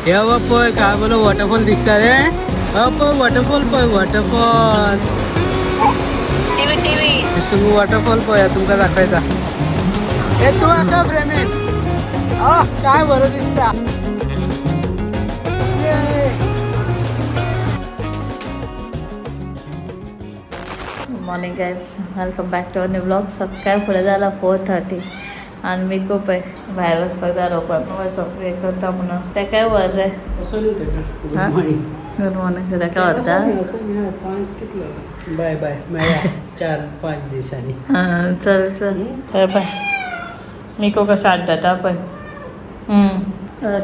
हे पळय काय बोलो वॉटरफॉल दिसता रे. पळय वॉटरफॉल, पळय वॉटरफॉल. तुम्ही वॉटरफॉल पळया, तुमका दाखयता. हे तू आसा प्रेमीन, काय बरं दिसता. Morning guys, welcome back to new blog. सकाळ फुडें जाला 4:30 आनी मी खूप आहे भायर वचपाक जाय पण हे करता म्हणून तेकाय व्हर रे. Good morning. तेका व्हरता. बाय बाय, मेळया 4-5 दिसांनी. हां चल चल, बाय बाय. मी को कसं स्टार्ट जाता पळय.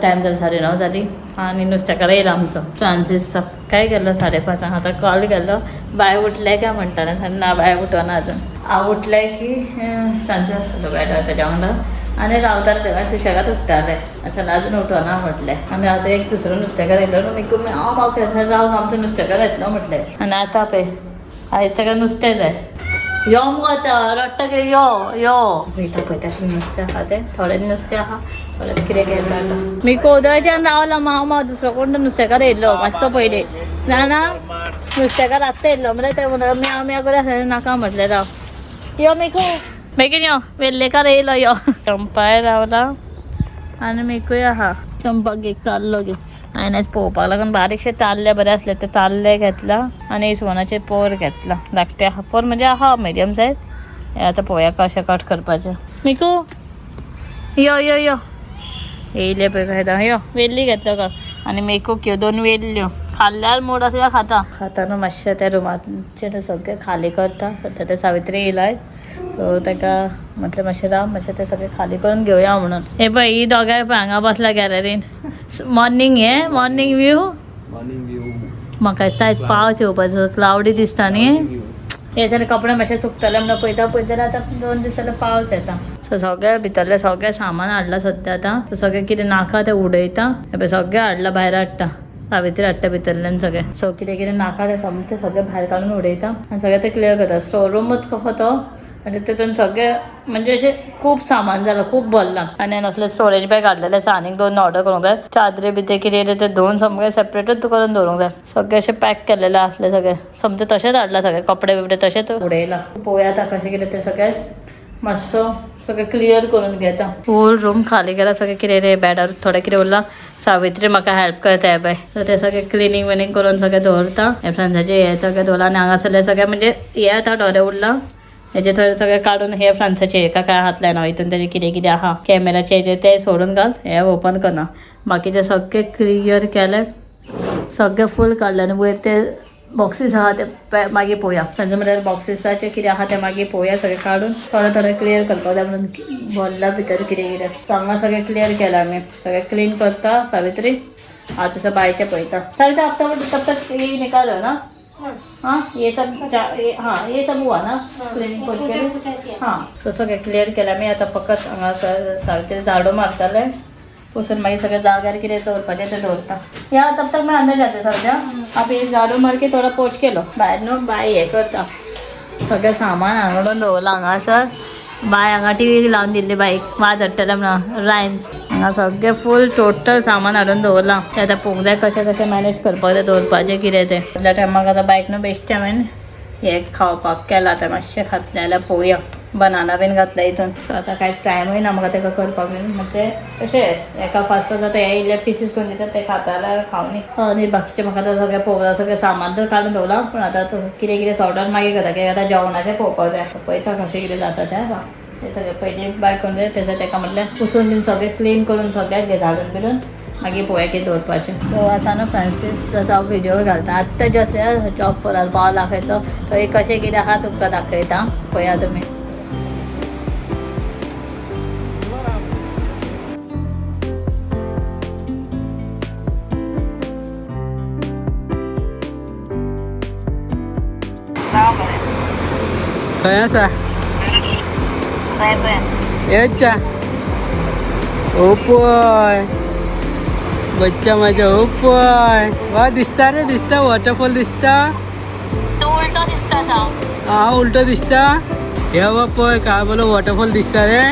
टायम जालो 9:30 जाली आनी नुस्तेकार येयला आमचो फ्रांसीस. सकाळी गेल्लो 5:30, आतां कॉल केल्लो बाय उठलें काय म्हणटालें. ना बाय उठना अजून. हांव उठलें की फ्रांसीस आसतलो बेजार तेज्या वांगडा आनी रावताले तेन्ना सुशेगाद उठताले. आतां अजून उठना म्हटलें. आनी आतां एक दुसरो नुस्तेकार येयलो न्हू, मी हांव म्हाका राव आमचो नुस्तेकार येतलो म्हटलें. आनी आतां पळय आयज ताका नुस्तें जाय. यो मुगो आतां रडटा कितें, यो यो. पळयता पळयता नुस्तें आहा तें, थोडें नुस्तें आहा, थोडें कितें घेता आतां. मी कोदळच्यान रावला माव माव दुसरो कोण तो नुस्तेकार येयल्लो मातसो पयलीं. ना ना नुस्तेकार आत्तां येयल्लो म्हळ्यार ते म्हणून म्याव म्याव करून आसलें, नाका म्हटलें राव. यो मिकू बेगीन यो, वेल्लेकार येयलो यो. चंपाय रावला आनी मिकूय आहा. चंपाक एक ताल्लो घे. हांवें आयज पळोवपाक लागून बारीकशे ताल्ले बरे आसले ते ताल्ले घेतला आनी इसवणाचे पोर घेतला. धाकटे आहा पोर, म्हणजे आहा मिडियम सायज. हे आतां पळोवया कशें कट करपाचें. मिकू यो यो यो, येयले पळय खायता. यो वेल्ली घेतलो का आनी मेकूक ह्यो 2 वेल्ल्यो खाल्ल्यार मूड आसल्यार खाता. खाता न्हू मातशें त्या रुमाचें सगळें खाली करता. सद्या तें सावित्री येयलाय सो ताका म्हटलें मातशें राव, मातशें तें सगळें खाली करून घेवया म्हणून. हे पळय ही दोगांय पळय हांगा बसला गॅलरीन. मॉर्निंग हे मॉर्निंग व्यू. म्हाका दिसता आयज पावस येवपाचो, क्लावडी दिसता न्ही. हे जाल्यार कपडे मातशे सुकतले म्हणून पळयता पळयता जाल्यार आतां 2 दीस जाल्यार पावस येता. सो सगळें भितरलें सगळें सामान हाडलां सद्या आतां. सो सगळें कितें नाका तें उडयता. हे पळय सगळें हाडलां भायर हाडटा, सावित्री हाडटा भितरल्यान सगळें. सो कितें कितें नाका तें सामकें सगळें भायर काडून उडयता आनी सगळें तें क्लियर करता. स्टोर रूमूच कसो तो म्हणजे तितून सगळें म्हणजे अशें खूब सामान जालां, खूब भरलां. आनी असले स्टोरेज बॅग हाडलेले आसा, आनीक 2 ऑर्डर करूंक जाय. चादरी बिदरी कितें ते धुवन सामकें सेपरेटूच करून दवरूंक जाय. सगळें अशें पॅक केल्लेलें आसलें सगळें, समजें तशेंच हाडलां सगळें, कपडे बिपडे तशेंच उडयलां. पळोवया आतां कशें कितें तें सगळें मातसो सगळें क्लियर करून घेता. फूल रूम खाली केला सगळें कितें रे, बेडार थोडें कितें उरलां. सावित्री म्हाका हेल्प करता पळय. सो तें सगळें क्लिनींग विनींग करून सगळें दवरता. हे फ्रांसाचें हें सगळें दवरलां आनी हांगासरलें सगळें म्हणजे हें आतां थोडें उरलां हेजे थोडें सगळें काडून हे फ्रांसाचे एका काय हात लायना हितून तेजें कितें कितें आहा कॅमेराचे हेजे ते सोडून घाल, हे ओपन करना. बाकीचे सगळें क्लियर केलें, सगळें फूल काडलें आनी वयर ते बॉक्सीस आहा ते मागीर पळोवया. तांचे म्हळ्यार बॉक्सिसाचे कितें आहा ते मागीर पळोवया. सगळें काडून थोडें थोडें क्लियर करपाक जाय म्हणून भरला भितर कितें कितें. सो हांगा सगळें क्लियर केलां आमी, सगळें क्लीन करता सावित्री. हांव तसो बायचें पळयता. सावित्री आतां तब तक ये निकालो ना. हाँ ये सब, हाँ ये सब हुआ ना क्लिनिंग पोच. हाँ सो सगळें क्लियर केलां आमी. आतां फकत हांगा सावित्री झाडू मारतालें पुसून मागीर सगळें जाग्यार कितें दवरपाचें तें दवरता. या तब तक मैं अंदर जाते सद्या. आप हे झाडू मार के थोडो पोच केलो भायर न्हू. बाय हें करता सगळें सामान हांगा दवरलां हांगासर. बाय हांगा टीवी लावन दिल्ली बाईक वाज हाडटलें म्हणून रायम्स. हांगा सगळें फूल टोटल सामान हाडून दवरलां. तें आतां पळोवंक जाय कशें कशें मॅनेज करपाक जाय दवरपाचें कितें तें. त्या टायमाक आतां बायक न्हू बेश्टें हांवें हें खावपाक केलां तें मातशें खातलें जाल्यार पळोवया. बनाना बीन घातला हितून. सो आतां कांयच टायमूय ना म्हाका ताका करपाक बीन. मागीर तें अशें एका फास्ट फास्ट आतां हे इल्ले पिसीस करून दितात ते खाता जाल्यार खावनी. आनी बाकीचें म्हाका आतां सगळें पळोवंक जाय. सगळें सामान तर काडून दवरलां पूण आतां कितें कितें सॉर्ट मागीर करता कित्याक आतां जेवणाचें पळोवपाक जाय. पळयता कशें कितें जाता तें. तें सगळें पयलीं बाय करून जाय तशें ताका म्हटलें पुसून बीन सगळें क्लीन करून सगळें घे झाडून बिडून मागीर पळोवया कितें दवरपाचें. सो आतां न्हू फ्रांसीस हांव व्हिडियो घालता. आत्तां जस्ट जॉब फोरार पावल दाखयतो थंय कशें कितें आहा तुमकां दाखयता, पळया तुमी. खंय आसा? येच्या ओपय बच्चा माझ्या ओपय. वा दिसता रे, दिसता वॉटरफॉल दिसता. उलटो दिसता. हा उलटो दिसता. हे पळय काय बोलो वॉटरफॉल दिसता रे.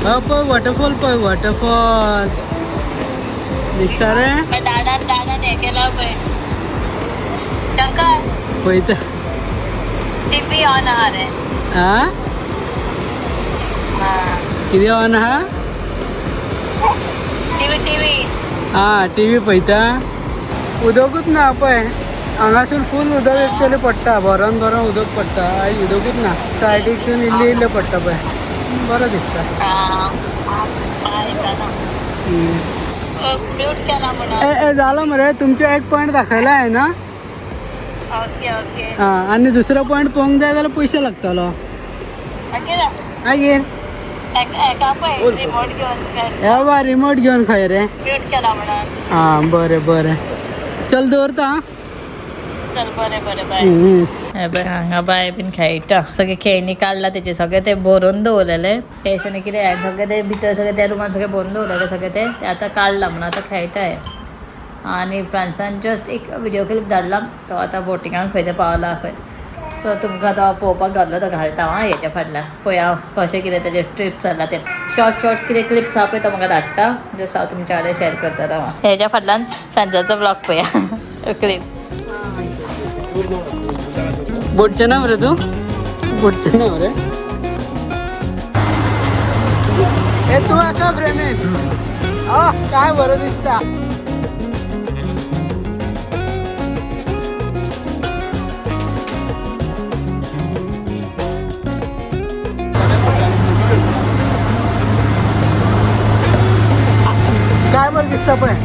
पळय वॉटरफॉल, पळय वॉटरफॉल. दिसता रे डाडान डाडान हे केला पळय शंकर पळयता टीव्ही ऑन आहा रे. हा कितें ऑन आहा? टीव्ही टीव्ही हा टीव्ही पळयता. उदकूच ना पळय हांगासून फूल उदक एक्चुअली पडटा, भरोन भरोन उदक पडटा. आयज उदकूच ना, सायडीकसून इल्लें इल्लें पडटा पळय, बरें दिसता. म्यूट केला म्हणून. ए ए जालो मरे तुमचें एक पॉयंट दाखयला आहे ना. Okay okay. हा आनी दुसरो पॉयंट पळोवंक जाय जाल्यार पयशे लागतलो. मागीर मागीर एका पळय रिमोट घेवन हे बा रिमोट घेवन खंय रे. म्यूट केला म्हणून. हा बरें बरें चल दवरता. चल बरें बरें बाय. हे पळय हांगा बाय बीन खेळटा, सगळे खेळणी काडला तेचे सगळे ते भरून दवरलेले हेसनी कितें सगळे ते भितर सगळे त्या रुमान सगळे भरून दवरलेले सगळे ते ते आतां काडला म्हणून आतां खेळटा हे. आनी फ्रांसान जस्ट एक व्हिडियो क्लिप धाडला, तो आतां बोटिंगाक खंय ते पावला खंय. सो तुमकां तो पळोवपाक घातलो तो घालता हांव हेच्या फाटल्यान, पळय हांव कशें कितें तेजें ट्रीप चल्ला तें शॉर्ट शॉर्ट कितें क्लिप्स आहा पळय तो म्हाका धाडटा, जस्ट हांव तुमच्या कडेन शेअर करतलो हांव. हेच्या फाटल्यान फ्रांसाचो ब्लॉग पळया क्लिप. बोटचें ना मरे तूं, बोटचें ना मरे. ए तूं आसा फ्रेमीन. काय बरें दिसता. काय बरें दिसता पळय.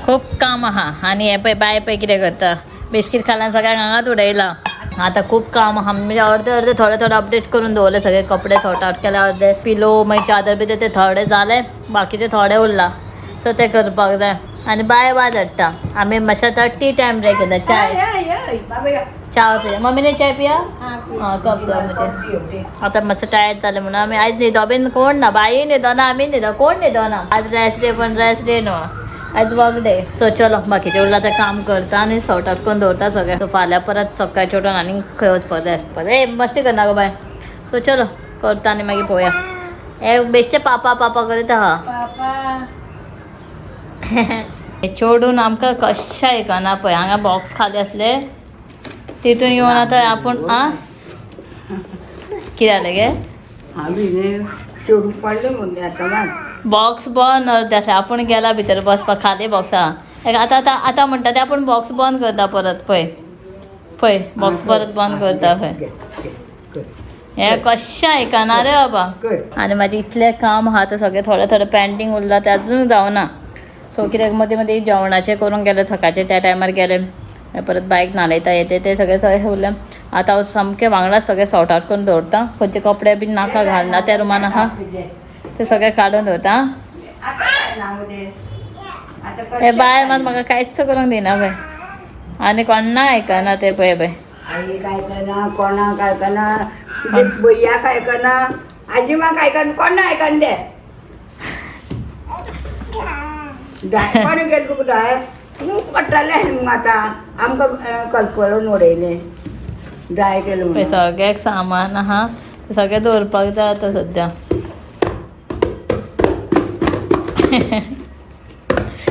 खूब काम आहा आनी हे पळय बाय पळय कितें करता, बिस्कीट खाल्यान सगळ्यांक हांगाच उडयला. आतां खूब काम आहा, म्हणजे अर्दे अर्दे थोडे थोडे अपडेट करून दवरले, सगळे कपडे सॉर्ट आवट केले, अर्दे पिलो मागीर चादर बी ते थोडे जाले, बाकीचे थोडे उरला, सो ते करपाक जाय. आनी बाय वाज हाडटा, आमी मातशें आतां टी टायम ब्रेक घेता, चाय चाय पिया. मम्मीने चाय पिया? हां कप दो मुझे. आतां मातशें टायर्ड जालें म्हणून आमी आयज न्हिदो बीन कोण ना, बाई न्हिदोना, आमी न्हिदो, कोण न्हिदोना. आज रेस्ट डे पण रेस्ट डे न्हू, आज वर्क डे. सो चलो बाकीचें उरलां तें काम करता आनी सॉर्ट आवट करून दवरता सगळें. सो फाल्यां परत सकाळचें उठून आनी खंय वचपाक जाय परत. ए मस्ती करना गो बाय. सो चलो करता आनी मागीर पळोवया. हे बेश्टे पापा पापा करीत आहा. हे चोडून आमकां कशें आयकना पळय, हांगा बॉक्स खाली आसले तितून येवन आतां आपूण आ कितें जालें गे? चोडूं पडलें म्हणून आतां बॉक्स बंद अर्दे आसा, आपूण गेला भितर बसपाक, खाली बॉक्स आहा. आतां आतां आतां म्हणटा ते आपूण बॉक्स बंद करता परत, पळय पळय बॉक्स परत बंद करता पळय. हें कशें आयकना रे बाबा. आनी म्हाजें इतलें काम आहा आतां सगळें थोडें थोडें पेंडींग उरलां तें अजून जावना. सो कित्याक मदीं मदीं जेवणाचें करूंक गेलें, सकाळचें त्या टायमार गेलें, परत बायक न्हाणयता येते तें सगळें सगळें उरलें. आतां हांव सामकें वांगडा सगळें सॉर्ट आवट करून दवरता, खंयचे कपडे बीन नाका घालना त्या रुमान आहा ते सगळें काडून दवरता. हे बाय मात म्हाका कांयच करूंक दिना पळय, आनी कोण्णाक आयकना ते पळय पळय. आईक आयकना, कोणाक आयकना, भुरग्याक आयकना, आजिमाक आयकना, कोणाक आयकना ते. कोण गेले तुका जाय तूं पडटलें न्हू आतां आमकां कलकलून उडयलें जाय केलें पळय म्हणून. सगळ्याक सामान आहा तें सगळें दवरपाक जाय आतां सद्या.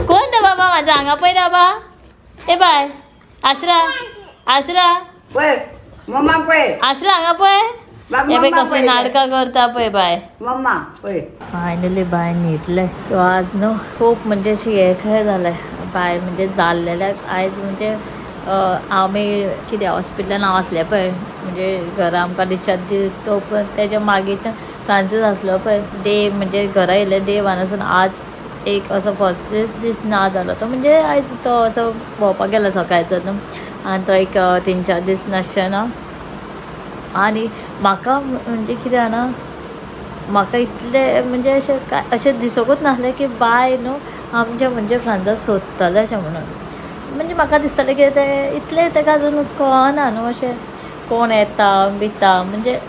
कोण रे बाबा म्हाजो हांगा पळय रे बाबा. ए बाय आसरा आसरा पळय मम्मा पळय आसरा हांगा पळय. बाबा, हे पळय मम्मा कसली पळय. नाटकां करता पळय बाय. मम्मा पळय. फायनली बाय न्हिदलें. सो आज न्हू खूब म्हणजे अशें हें खंय जालें बाय, म्हणजे जाल्लेलें आयज म्हणजे आमी कितें हॉस्पिटलान हांव आसलें पळय, म्हणजे घरा आमकां डिस्चार्ज दी तो पण तेज्या मागीरच्यान फ्रांसीस आसलो पळय डे, म्हणजे घरा येयले डे वन आसून आज एक असो फर्स्ट दीस ना जालो तो, म्हणजे आयज तो असो भोंवपाक गेलो सकाळचो न्हू, आनी तो एक 3-4 दीस नासचे ना. आनी म्हाका म्हणजे कितें जाणा, म्हाका इतलें म्हणजे अशें काय अशें दिसकूच नासलें की बाय न्हू आमचें म्हणजे फ्रांसाक सोदतालें अशें म्हणून. म्हणजे म्हाका दिसतालें की तें इतलें ताका अजून कळना न्हू अशें कोण येता बिता म्हणजे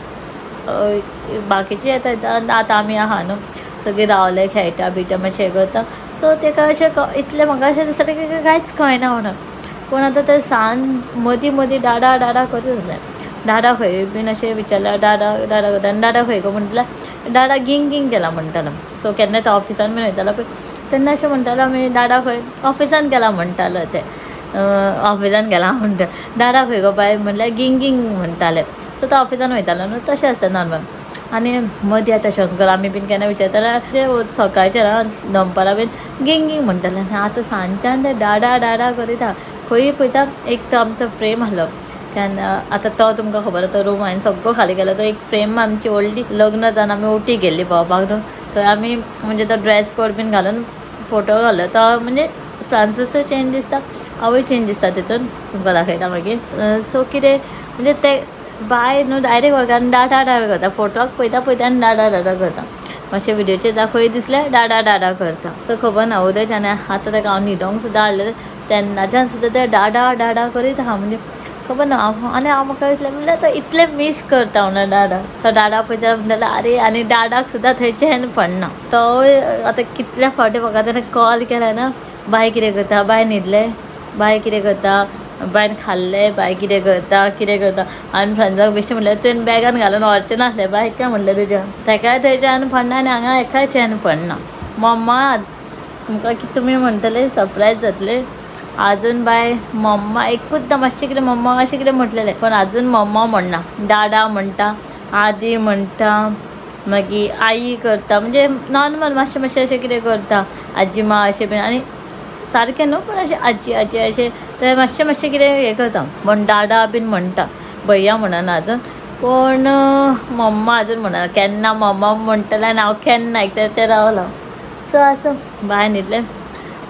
बाकीचीं येता आतां आमी आहा न्हू सगळीं रावले खेळटा बियटा मातशें हें करता. सो ताका अशें इतलें म्हाका अशें दिसतालें की कांयच कळना म्हणून. पूण आतां तें सान मदीं मदीं डाडा डाडा करीत आसलें. डाडा खंय बीन अशें विचारल्यार डाडा डाडा करता आनी डाडा खंय गो म्हणल्यार डाडा गिंग गिंग गेला म्हणटालो. सो केन्ना तो ऑफिसान बीन वयतालो पळय तेन्ना अशें म्हणटालो आमी डाडा खंय ऑफिसान गेला म्हणटालो ते ऑफिसान गेला म्हणटा. डाडा खंय गो बाय म्हणल्यार गिंग गिंग म्हणटाले. सो तो ऑफिसान वयतालो न्हू तशें आसता नॉर्मल. आनी मदीं आतां शंकर आमी बीन केन्ना विचारता सकाळचें ना दनपारां बीन गिंग गिंग म्हणटाले. आनी आतां सांजच्यान ते डाडा डाडा करीत आहा. खंय पळयता एक तो आमचो फ्रेम आसलो केन्ना आतां तो तुमकां खबर आसा तो रूम हांवें सगळो खाली केलो. तो एक फ्रेम आमची व्हडली लग्न जावन आमी उटी गेल्ली भोंवपाक न्हू थंय आमी म्हणजे तो ड्रेस कोड बीन घालून फोटो घालो. तो म्हणजे फ्रांसीसूय चेंज दिसता हांवूय चेंज दिसता तितून तुमकां दाखयता मागीर. सो कितें म्हणजे ते बाय न्हू डायरेक्ट वर्गान डाडा डाडा करता फोटोक पळयता पळयता आनी डाडा डाडा करता. मातशें व्हिडियोचेर दाखय दिसलें डाडा डाडा करता. सो खबर ना उदयच्यान आतां ताका हांव न्हिदोंक सुद्दां हाडलेलें तेन्नाच्यान सुद्दां तें डाडा डाडा करीत आहा. म्हणजे खबर ना आनी हांव म्हाका दिसलें म्हणल्यार तो इतलें मीस करता म्हणून डाडा. तो डाडा पळयता म्हणटालो आरे. आनी डाडाक सुद्दां थंय चेन पडना. तो आतां कितल्या फावटी म्हाका ताणें कॉल केला ना बाय कितें करता बाय न्हिदलें बाय कितें करता बायन खाल्लें बाय कितें करता कितें करता. आनी फ्रेंड्साक बेश्टें म्हणल्यार तुवें बॅगान घालून व्हरचें नासलें बाय काय म्हणलें तुज्या. ताकाय थंय चेन पडना आनी हांगा हेकाय चेन पडना. मम्मा तुमकां तुमी म्हणटले सरप्रायज जातले आजून बाय मम्मा एकूच मातशें कितें मम्मा अशें कितें म्हटलेलें पण आजून मम्मा म्हणना. डाडा म्हणटा आदी म्हणटा मागीर आई करता म्हणजे नॉर्मल मातशें मातशें अशें कितें करता आजी मा अशें बीन. आनी सारकें न्हू पण अशें आजी आजी अशें ते मातशें मातशें कितें हें करता. पूण डाडा बीन म्हणटा भैया म्हणना आजून. पूण मम्मा आजून म्हणना. केन्ना मम्मा म्हणटलें आनी हांव केन्ना आयकता तें रावलां. सो आसूं बाय न्हिदलें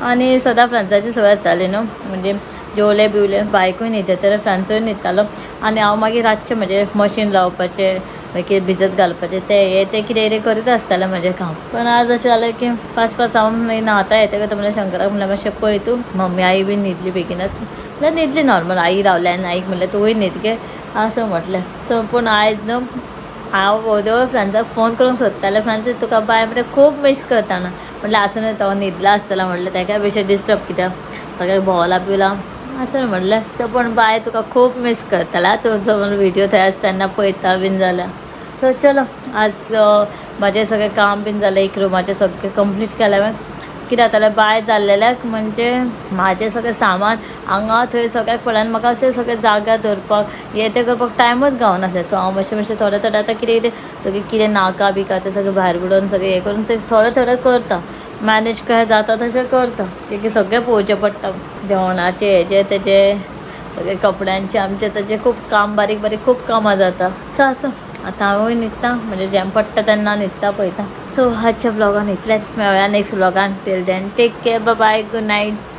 आनी सदां फ्रांसाची सवय जाताली न्हू म्हणजे जेवले बिवले बायकूय न्हिदता तर फ्रांसूय न्हिदतालो. आनी हांव मागीर रातचें म्हजें मशीन लावपाचें मागीर भिजत घालपाचें तें हें तें कितें कितें करीत आसतालें म्हजें काम. पण आज अशें जालें की फास्ट फास्ट हांव मागीर न्हाता येता करता म्हणल्यार शंकराक म्हणल्यार मातशें पळय तूं मम्मी आई बीन न्हिदली बेगीनच म्हणल्यार न्हिदली नॉर्मल आई रावलें आनी आईक म्हणलें तूंय न्हीद गे आसूं म्हटलें. सो पूण आयज न्हू हांव वोदोळ फ्रांसाक फोन करूंक सोदतालें फ्रांसीस तुका बाय मरे खूब मीस करता ना म्हटलें आसूं तो न्हिदला आसतलो म्हटलें ताका बेश्टें डिस्टर्ब कित्याक सगळ्याक भोंवला बिवला आसूं म्हटलें. सो पूण बाय तुका खूब मीस करतालें आं तूं व्हिडियो थंय आसता तेन्ना पळयता बीन जाल्यार. सो चलो आज म्हाजें सगळें काम बीन जालें एक रुमाचें सगळें कंप्लीट केलें हांवें. कितें जातालें बाय जाल्लेल्याक म्हणजे म्हाजें सगळें सामान हांगा थंय सगळ्याक पडलें आनी म्हाका अशें सगळें जाग्यार दवरपाक हें तें करपाक टायमूच गावनासलें. सो हांव मातशें मातशें थोडें थोडें आतां कितें कितें सगळें कितें नाका बिका तें सगळें भायर उडोवन सगळें हें करून तें थोडें थोडें करता मॅनेज कशें जाता तशें करता. कित्याक सगळें पळोवचें पडटा जेवणाचें हेजें तेजें सगळे कपड्यांचें आमचें तेजें खूब काम बारीक बारीक खूब कामां जाता. सो आसूं आतां हांवूय न्हिदता म्हणजे जेम पडटा तेन्ना न्हिदता पळयता. सो आजच्या व्लॉगान इतलेंच. मेळया next व्लॉगान. Till then take care, bye bye, good night.